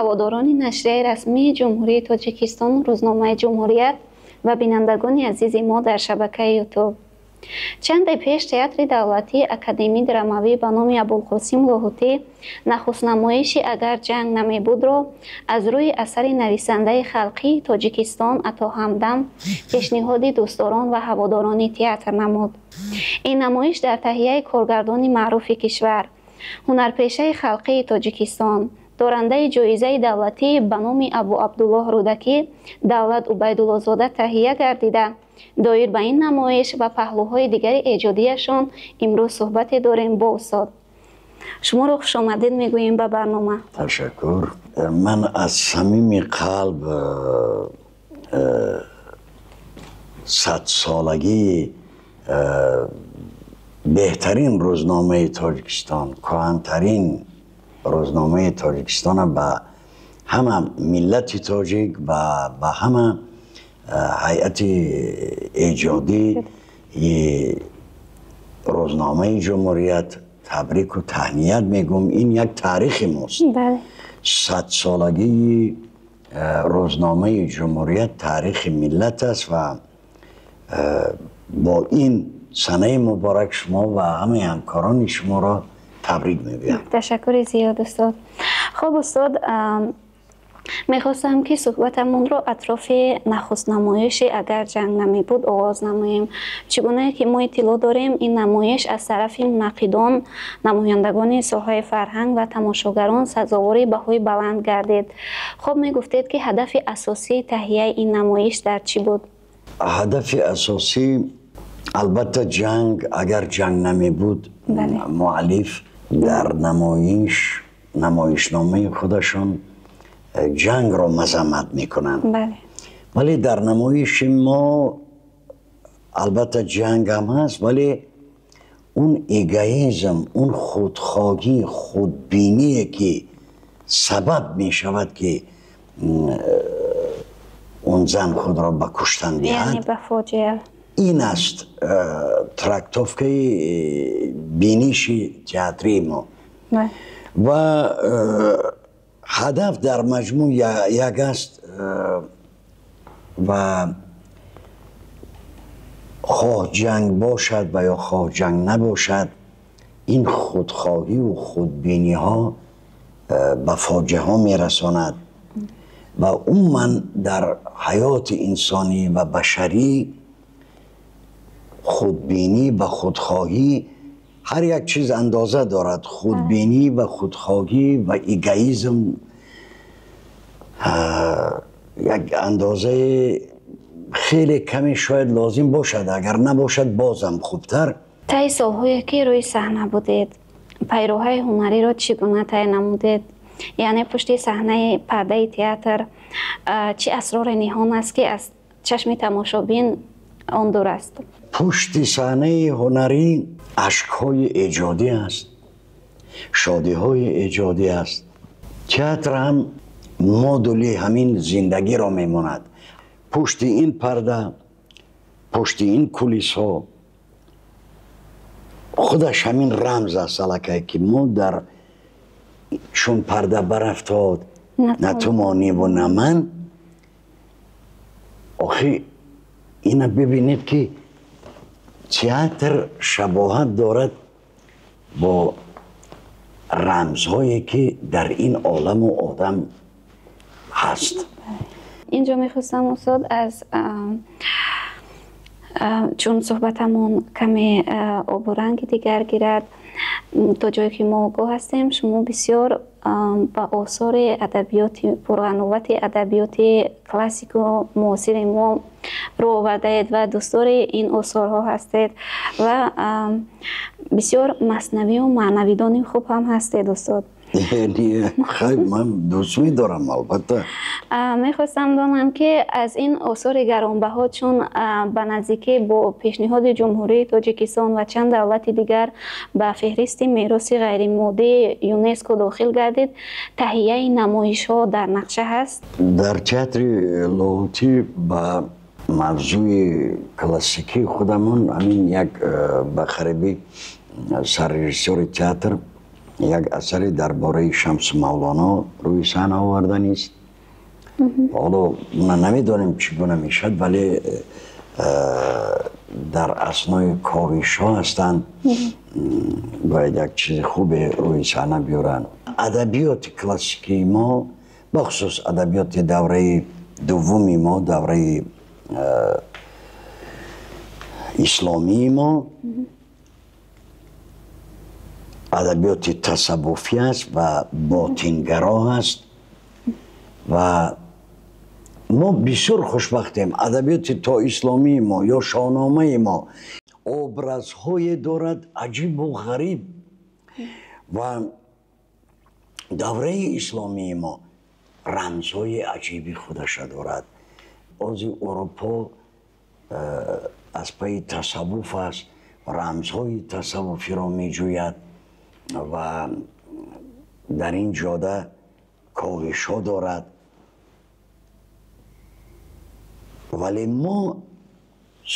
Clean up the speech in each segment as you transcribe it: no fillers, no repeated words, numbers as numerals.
Ҳаводорони нашрияи расмии Ҷумҳурии Тоҷикистон, рӯзномаи «Ҷумҳурият», ва бинандагони азизи мо дар шабакаи Ютуб. Чанде пеш Театри давлатии академӣ драмавӣ ба номи Абулқосим Лоҳутӣ нахустнамоиши «Агар ҷанг намебудро» аз рӯи асари нависандаи халқии Тоҷикистон Ато Ҳамдам пешниҳоди дӯстдорон ва ҳаводорони театр намуд. Ин намоиш дар таҳияи коргардони маъруфи кишвар, ҳунарпешаи халқии Тоҷикистон, дорандаи ҷоизаи давлатӣ ба номи Абу Абдуллоҳ Рӯдакӣ Давлат Убайдуллозода таҳия гардида, доир ба ин намоиш ва паҳлӯҳои дигари эҷодияшон имрӯз суҳбате дорем бо устод. Шуморо хушомадед мегӯем ба барнома. Ташаккур. Ман аз самими қалб 100-солагии беҳтарин рӯзномаи Тоҷикистон, кӯҳантарин рӯзномаи Тоҷикистона ба ҳама миллати тоҷик ва ба ҳама ҳайати эҷодии рӯзномаи «Ҷумҳурият» табрику таҳният мегӯм. Ин як таърихи мост. 100-солагии рӯзномаи «Ҷумҳурият» таърихи миллат аст ва бо ин санаи муборак шумо ва ҳамаи ҳамкорони шуморо табрик мегӯям. Ташаккури зиёд, устод. Хуб, устод, мехостам, ки суҳбатамонро атрофи нахустнамоиши «Агар ҷанг намебуд» оғоз намоем. Чӣ гунае ки мо иттилоъ дорем, ин намоиш аз тарафи мунаққидон, намояндагони соҳаи фарҳанг ва тамошогарон сазовори баҳои баланд гардид. Хуб, мегуфтед, ки ҳадафи асосии таҳияи ин намоиш дар чӣ буд? Ҳадафи асосӣ, албатта, ҷанг, агар ҷанг намебуд. Муаллиф дар намоишномаи худашон ҷангро мазаммат мекунанд, вале дар намоиши мо албатта ҷанг ҳам ҳаст, вале он эгоизм, он худхоҳӣ, худбиние, ки сабаб мешавад, ки он зан худро ба куштан диҳад, ин аст трактовкаи биниши театрии мо. Ва ҳадаф дар маҷмӯъ як аст ва хоҳ ҷанг бошад ва ё хоҳ ҷанг набошад, ин худхоҳиву худбиниҳо ба фоҷиаҳо мерасонад ва умуман дар ҳаёти инсонӣ ва башарӣ худбинӣ ва худхоҳӣ, ҳар як чиз андоза дорад, худбинӣ ва худхоҳӣ ва эгоизм як андозаи хеле каме шояд лозим бошад, агар набошад, бозам хубтар. Таи солҳое, ки рӯи саҳна будед, пайроҳаи ҳунариро чӣ гуна тай намудед? Яъне пушти саҳнаи пардаи театр чӣ асроре ниҳон аст, ки аз чашми тамошобин он дур аст? Пушти саҳнаи ҳунарӣ ашкҳои эҷодӣ аст, шодиҳои эҷодӣ аст. Театр ҳам модули ҳамин зиндагиро мемонад. Пушти ин парда, пушти ин кулисҳо худаш ҳамин рамз аст аллакай, ки мо дар чун парда барафтод, на ту мониву на ман. Охи, ина бибинед, ки театр шабоҳат дорад бо рамзҳое, ки дар ин оламу одам ҳаст. Инҷо мехостам, устод, аз чун суҳбатамон каме обуранги дигар гирад, то ҷое ки мо огоҳ ҳастем, шумо бисёр ба осори адабиёти пурғановати адабиёти классику муосири мо рӯ овардаед ва дӯстдори ин осорҳо ҳастед ва бисёр маснавию маънавидони хуб ҳам ҳастед, устод. Хай, ман дӯст медорам, албатта. Мехостам донам, ки аз ин осори гаронбаҳо, чун ба наздикӣ бо пешниҳоди Ҷумҳурии Тоҷикистон ва чанд давлати дигар ба феҳристи мероси ғайримоддии ЮНЕСКО дохил гардид, таҳияи намоишҳо дар нақша ҳаст? Дар театри Лоҳутӣ ба мавзӯи классикии худамон ҳамин як ба қарибӣ саррежиссёри театр Як асаре дар бораи Шамс Мавлоно рӯи саҳна оварданист. Ҳоло ма намедонем чӣ гуна мешавад, вале дар аснои ковишҳо ҳастанд, бояд як чизи хубе рӯи саҳна биёранд. Адабиёти классикии мо, бахусус адабиёти давраи дуввуми мо, давраи исломии мо, адабиёти тасаввуфӣ аст ва ботингаро аст ва мо бисёр хушбахтем. Адабиёти тоисломии мо ё шоҳномаи мо образҳое дорад аҷибу ғариб ва давраи исломии мо рамзҳои аҷиби худаша дорад. Ози Аврупо аз пайи тасаввуф аст, рамзҳои тасаввуфиро меҷӯяд ва дар ин ҷода ковишҳо дорад. Вале мо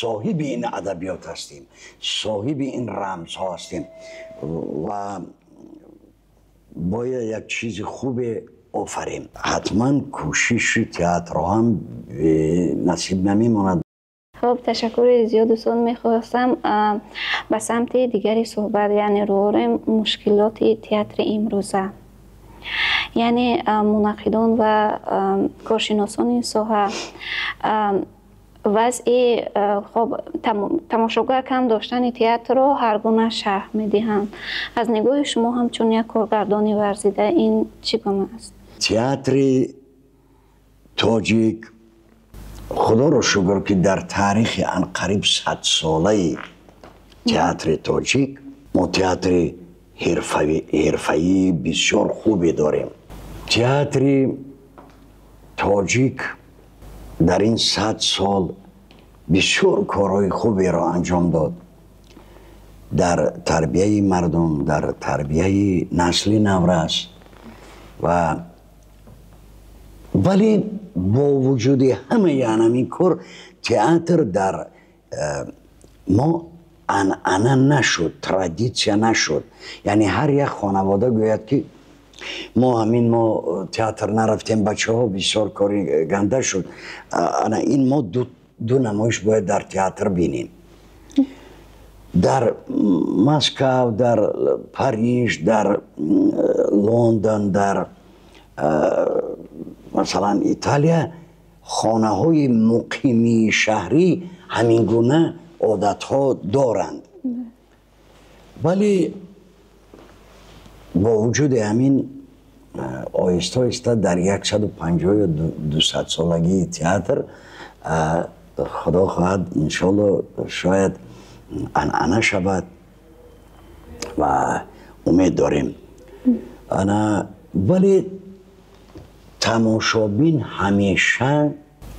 соҳиби ин адабиёт ҳастем, соҳиби ин рамзҳо ҳастем ва бояд як чизи хубе офарем. Ҳатман кӯшиши театрҳо ҳам насиб намемонад. Хуб, ташаккури зиёд дӯстон. Мехостам ба самти дигари суҳбат, яъне рӯ орем мушкилоти театри имрӯза. Яъне мунаққидон ва коршиносони ин соҳа вазъи хоб тамошогар кам доштани театрро ҳар гуна шарҳ медиҳанд. Аз нигоҳи шумо ҳамчун як коргардони варзида ин чӣ гуна аст? Театри тоҷик, худоро шукр, ки дар таърихи анқариб 100-солаи театри тоҷик мо театри ҳирфаии бисёр хубе дорем. Театри тоҷик дар ин 100 сол бисёр корҳои хуберо анҷом дод дар тарбияи мардум, дар тарбияи насли наврас ва вале бо вуҷуди ҳамаи ҳамин кор театр дар мо анъана нашуд, традитсия нашуд. Яъне ҳар як хонавода гӯяд, ки мо ҳамин мо театр нарафтем, бачаҳо бисёр кори ганда шуд. Ана ин мо ду намоиш бояд дар театр бинем. Дар Москав, дар Париж, дар Лондон, дар масалан Италия хонаҳои муқимии шаҳрӣ ҳамин гуна одатҳо доранд. Вале бо вуҷуди ҳамин оҳиста оҳиста дар 150 ё 200 солагии театр худо хоҳад иншоалло шояд анъана шавад ва умед дорем. Ана вале тамошобин ҳамеша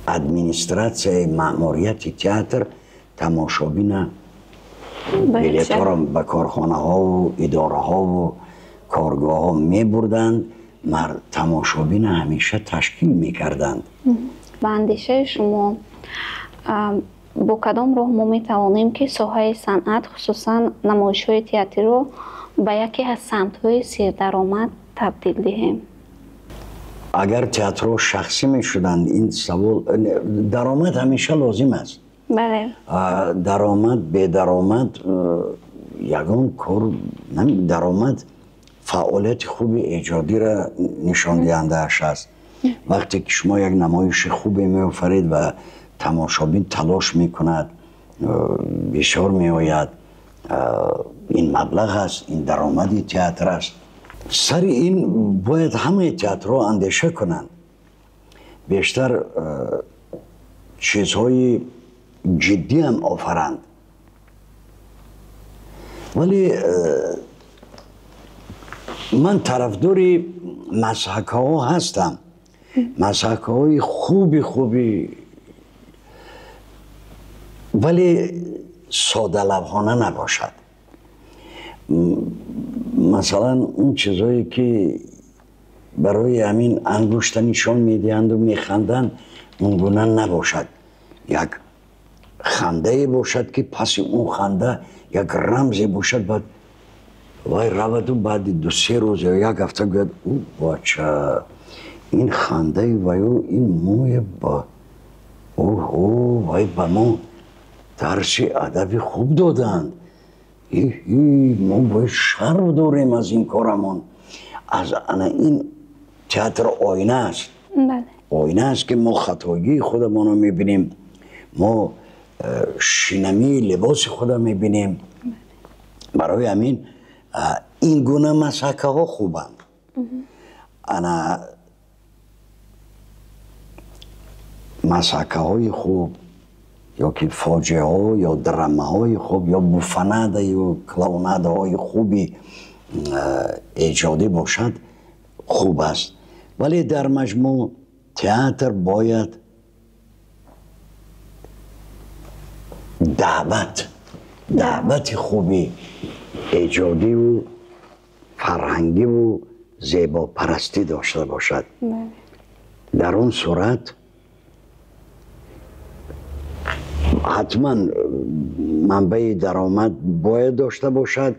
администратсияи маъмурияти театр тамошобина билетҳоро ба корхонаҳову идораҳову коргоҳҳо мебурданд, тамошобина ҳамеша ташкил мекарданд. Ба андешаи шумо бо кадом роҳ мо метавонем, ки соҳаи санъат, хусусан намоишҳои театриро ба яке аз самтҳои сердаромад табдил диҳем? Агар театрҳо шахсӣ мешуданд, ин савол даромад ҳамеша лозим аст. Бале. Даромад, бедаромад ягон кор, даромад фаъолияти хуби эҷодиро нишондиҳандааш аст. Вақте ки шумо як намоиши хубе меофаред ва тамошобин талош мекунад, бисёр меояд, ин маблағ аст, ин даромади театр аст. Сари ин бояд ҳамаи театрҳо андеша кунанд. Бештар чизҳои ҷиддӣ ҳам офаранд. Вале ман тарафдори мазҳакаҳо ҳастам. Мазҳакаҳои хуби хуби, вале содалавҳона набошад. Масалан, он чизҳое ки барои ҳамин ангушта нишон медиҳанду механданд, он гуна набошад. Як хандае бошад, ки паси он ханда як рамзе бошад, баъд Вай раваду баъди 2-3 рӯз ё як ҳафта гӯяд: ӯ бача, ин хандаи ваю, ин мӯе ба оҳо, вай ба мо дарси адаби хуб доданд. Мо бояд шарм дорем аз ин корамон. Аз ана ин театр оина аст, оина аст, ки мо хатогии худамонро мебинем, мо шинамии либоси худа мебинем. Барои ҳамин ин гуна масакаҳо хубанд. Ана масакаҳои хуб ё ки фоҷиаҳо ё драмаҳои хуб ё буфанада ё клоунадаҳои хуби эҷодӣ бошад, хуб аст. Вале дар маҷмӯъ театр бояд даъвати хуби эҷодиву фарҳангиву зебопарастӣ дошта бошад. Дар он сурат ҳатман манбаи даромад бояд дошта бошад.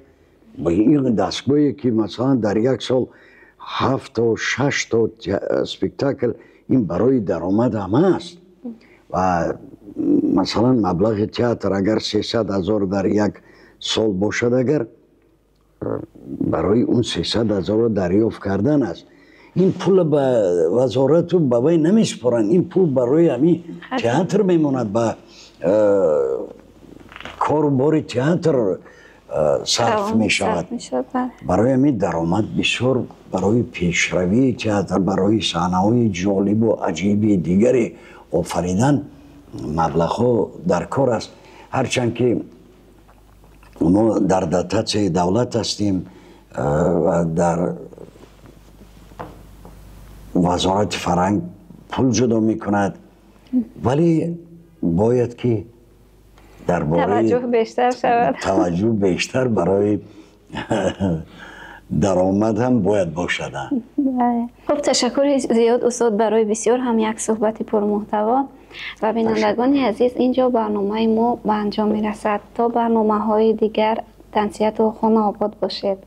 Ин дастгоҳе ки масалан дар як сол 7 то 6 то спектакл, ин барои даромад ҳам аст. Ва масалан маблағи театр агар 300 ҳазор дар як сол бошад, агар барои он 300 ҳазорро дарёфт кардан аст. Ин пул ба вазорату ба вай намесупоранд, ин пул барои ҳамин театр мемонад, ба кору бори театр сарф мешавад. Барои ҳамин даромад бисёр барои пешравии театр, барои саҳнаҳои ҷолибу аҷиби дигаре офаридан маблағҳо дар кор аст. Ҳарчанд ки мо дар дотатсияи давлат ҳастем ва дар вазорати фарҳанг пул ҷудо мекунад, вале бояд ки дар бораи таваҷҷӯҳ бештар шавад, таваҷҷӯҳ бештар барои даромад ҳам бояд бошад. Хуб, ташаккури зиёд, устод, барои бисёр ҳам як суҳбати пурмуҳтаво. Ва бинандагони азиз, инҷо барномаи мо ба анҷом мерасад. То барномаҳои дигар тансиҳату хонаобод бошед.